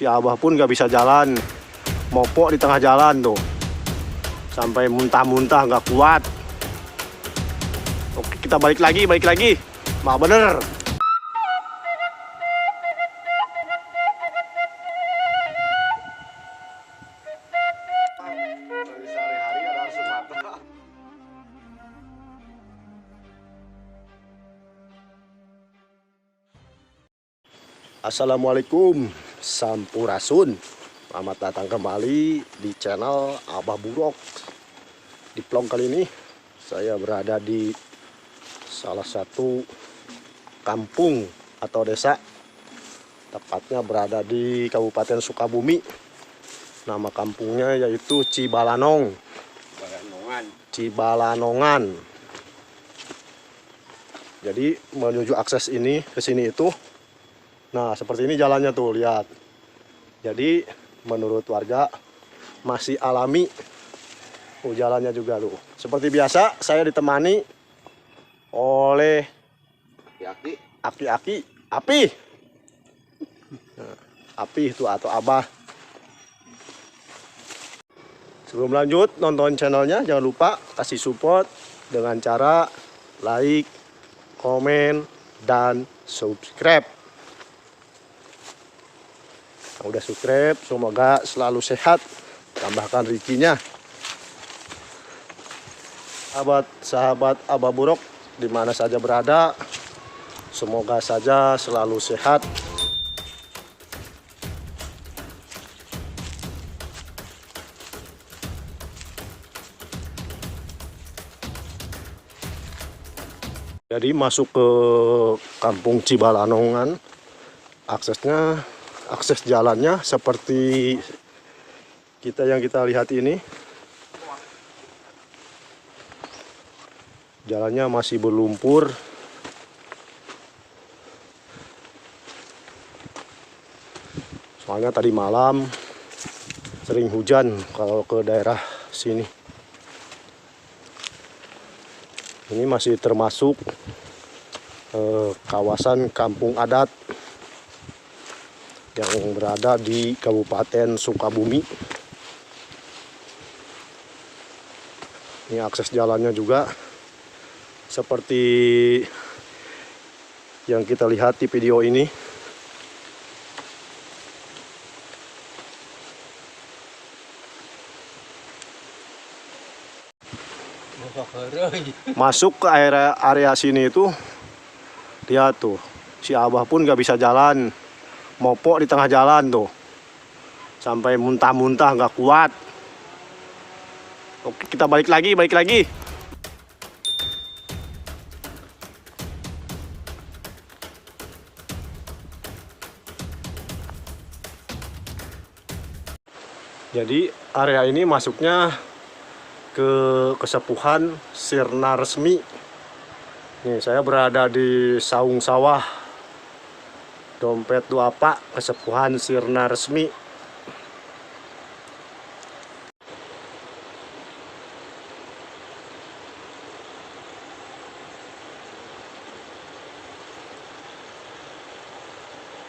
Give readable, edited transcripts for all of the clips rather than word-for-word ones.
Si Abah pun gak bisa jalan, mopok di tengah jalan tuh, sampai muntah-muntah gak kuat. Oke, kita balik lagi, balik lagi. Mak bener. Assalamualaikum, Sampurasun. Selamat datang kembali di channel Abah Burok. Di vlog kali ini saya berada di salah satu kampung atau desa, tepatnya berada di Kabupaten Sukabumi. Nama kampungnya yaitu Cibalanong. Cibalanongan. Cibalanongan. Jadi menuju akses ini ke sini itu, nah seperti ini jalannya tuh, lihat. Jadi menurut warga masih alami. Oh, jalannya juga tuh. Seperti biasa saya ditemani oleh aki-aki api. Nah, api itu atau Abah. Sebelum lanjut nonton channelnya, jangan lupa kasih support dengan cara like, komen, dan subscribe. Yang udah subscribe, semoga selalu sehat, tambahkan rezekinya. Sahabat-sahabat Abah Burok di mana saja berada, semoga saja selalu sehat. Jadi masuk ke kampung Cibalanongan, akses jalannya seperti yang kita lihat ini. Jalannya masih berlumpur. Soalnya tadi malam sering hujan kalau ke daerah sini. Ini masih termasuk kawasan kampung adat yang berada di Kabupaten Sukabumi. Ini akses jalannya juga seperti yang kita lihat di video ini. Masuk ke area sini itu, lihat tuh, si Abah pun gak bisa jalan, mopok di tengah jalan tuh, sampai muntah-muntah gak kuat. Oke, kita balik lagi, balik lagi. Jadi area ini masuknya ke Kesepuhan Sirna Resmi. Nih, saya berada di Saung Sawah Dompet Duafa, Kesepuhan Sirna Resmi.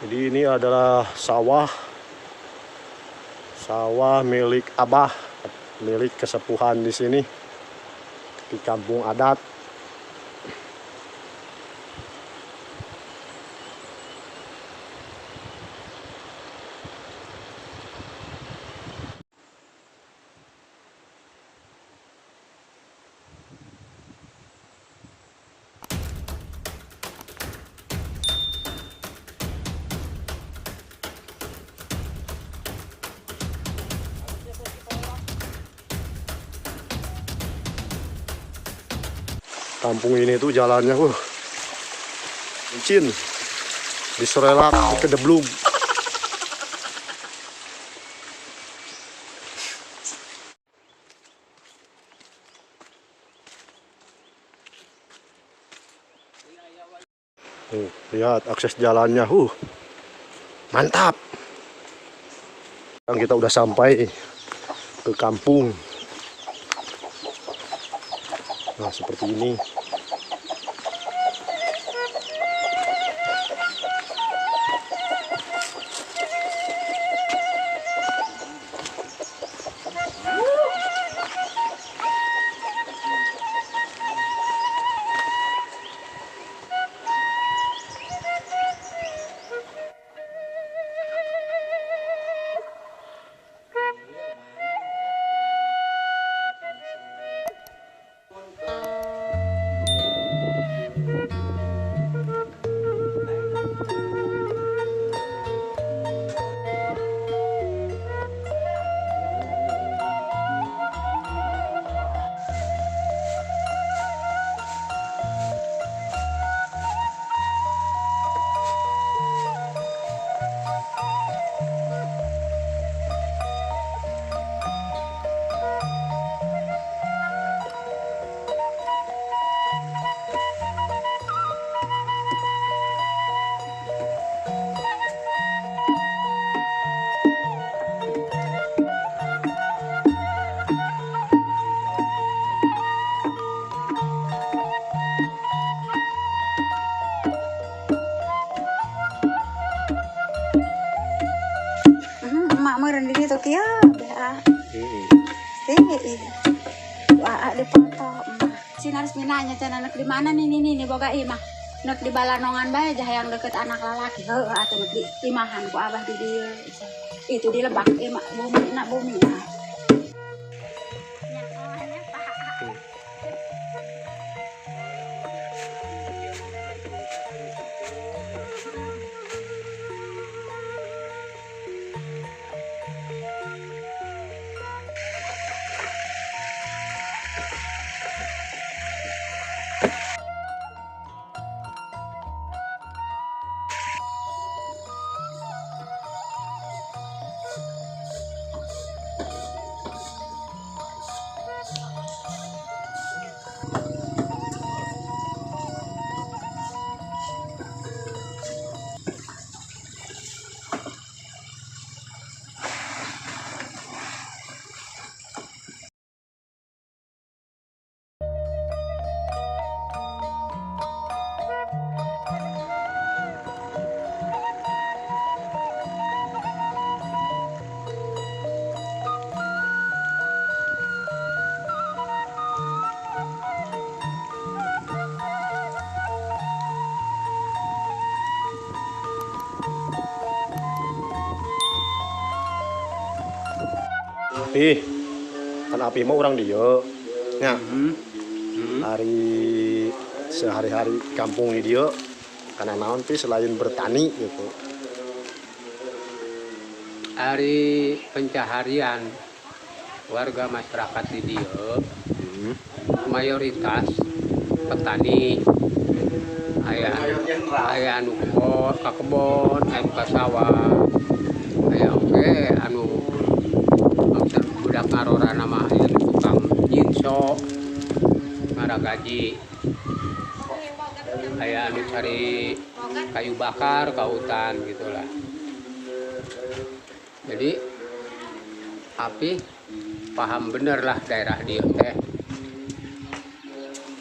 Jadi ini adalah sawah milik Abah, milik kesepuhan di sini di kampung adat. Kampung ini tuh jalannya licin, diserelak, dikedeblug. Tuh, lihat akses jalannya, mantap. Sekarang kita udah sampai ke kampung. Nah, seperti ini. Emak meureun di ditu kieu beh. Heeh. Wah, ada foto emak. Sinar minanya cenah nek di mana nih nih nih boga imah. Nek di Balanongan bae aja yang deket anak lalaki. Heuh atuh nek di imahan ku abah di dieu. Itu di lebak imah bumi nak bumi. Ih, kan api mah urang dieu. Nya. Hari sehari-hari kampung di dieu kana naon pi selain bertani gitu. Hari pencaharian warga masyarakat di dieu mayoritas petani. Aya anu ka kebon, aya ka sawah. Aya oge anu budak ngarora nama aya tukang nyinso ngaragaji, aya anu cari kayu bakar ke hutan gitulah. Jadi api paham bener lah daerah dieu teh.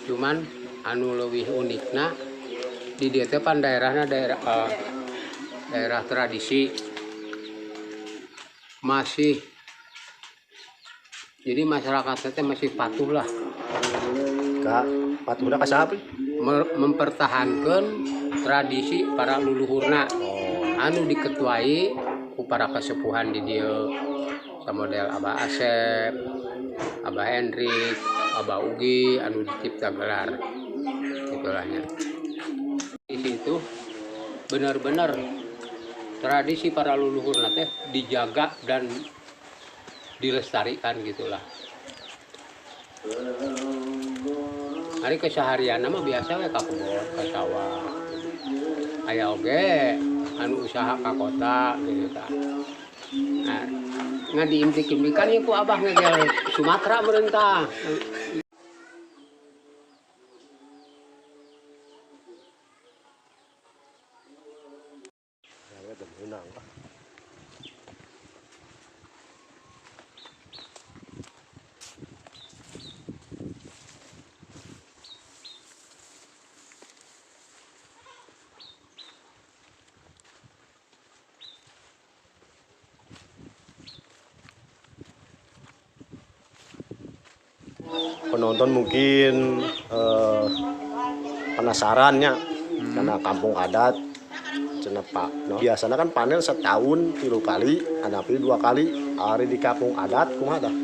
Cuman anu leuwih unikna di dieu teh pan daerahna daerah tradisi masih. Jadi masyarakat teh masih patuh lah. Kak, patuhna ka saha? Mempertahankan tradisi para leluhurna. Anu diketuai ku para kesepuhan di dieu. Samodel Abah Asep, Abah Hendrik, Abah Ugi anu dicipta gelar. Itulahnya. Di situ benar-benar tradisi para leluhurna teh dijaga dan dilestarikan gitulah. Hari keseharian mah biasa we ka kebon, ka sawah. Aya oge anu usaha ka kota gitu tah. Nah, ngan diimtik-imtikan ieu ku abah ngegel Sumatera meureun tah. Penonton mungkin penasarannya karena kampung adat cenah Pak. No. Biasanya kan panen setahun 3 kali, anapi 2 kali. Hari di kampung adat kumaha dah?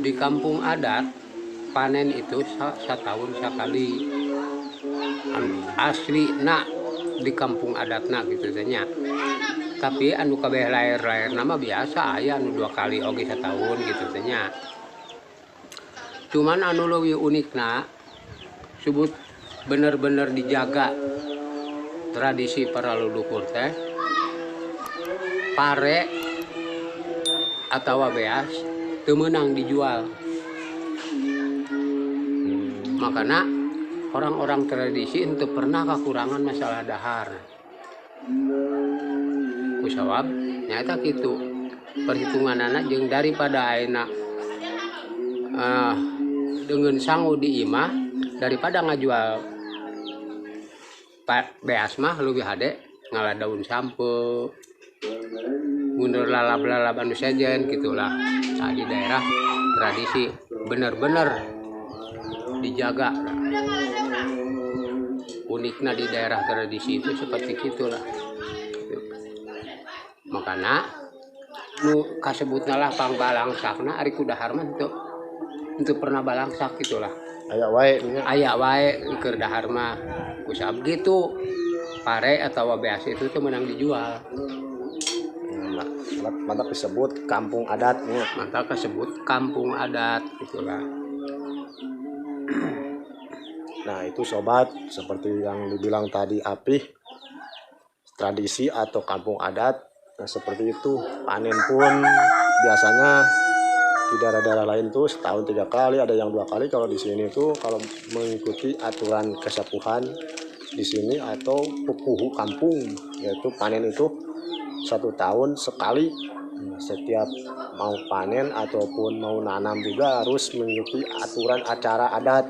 Di kampung adat panen itu setahun sekali. Asli nak di kampung adatna gitu nya. Tapi anu kabeh lair-lair nama biasa aya anu 2 kali oge setahun gitu nya. Cuman anu leuwih unikna sebut bener-bener dijaga tradisi para leluhur teh pare atawa beas teu meunang dijual. Makana orang-orang tradisi henteu pernah kekurangan masalah dahar. Kusawab nyaeta kitu perhitunganana jeung daripada ayeuna dengan sangu di imah daripada ngajual beas mah leuwih hade ngala daun sampe Mundur lalab-lalab anu sejen gitulah. Nah, di daerah tradisi bener-bener dijaga. Uniknya di daerah tradisi itu seperti gitulah. Makanya nu kasebutna lah pangbalangsakna ari ku dahar mah teu pernah balangsak gitulah. Aya wae nya. Aya wae keur dahar mah. Ku sabab gitu pare atau beas itu tuh menang dijual. Nah, mantap disebut kampung adat nya. Mantap disebut kampung adat gitulah. Nah, itu sobat seperti yang dibilang tadi Apih, tradisi atau kampung adat. Nah, seperti itu. Panen pun biasanya di daerah-daerah lain tuh setahun 3 kali, ada yang 2 kali. Kalau di sini tuh kalau mengikuti aturan kesepuhan di sini atau pupuhu kampung, yaitu panen itu 1 tahun sekali. Nah, setiap mau panen ataupun mau nanam juga harus mengikuti aturan acara adat.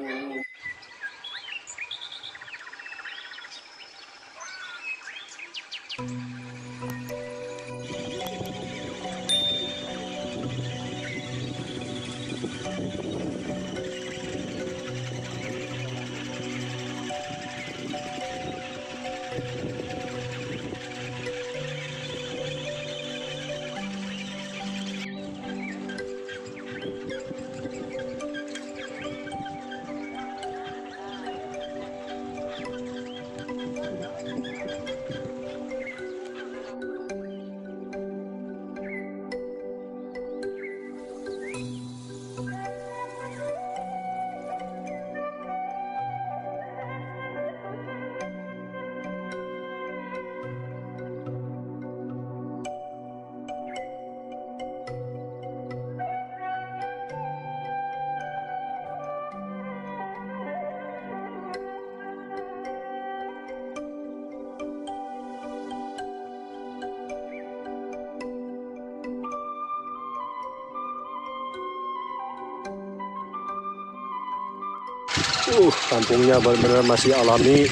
Kampungnya benar-benar masih alami.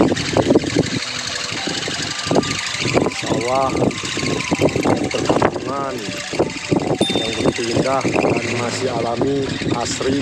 Sawah, perkampungan yang begitu indah dan masih alami, asri.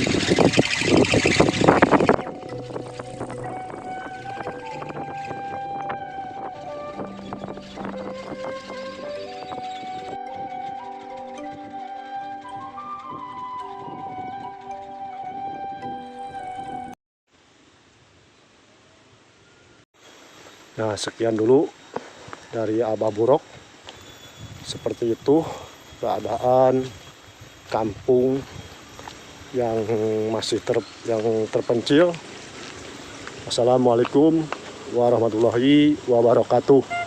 Nah, sekian dulu dari Abah Burok. Seperti itu keadaan kampung yang masih yang terpencil. Assalamualaikum warahmatullahi wabarakatuh.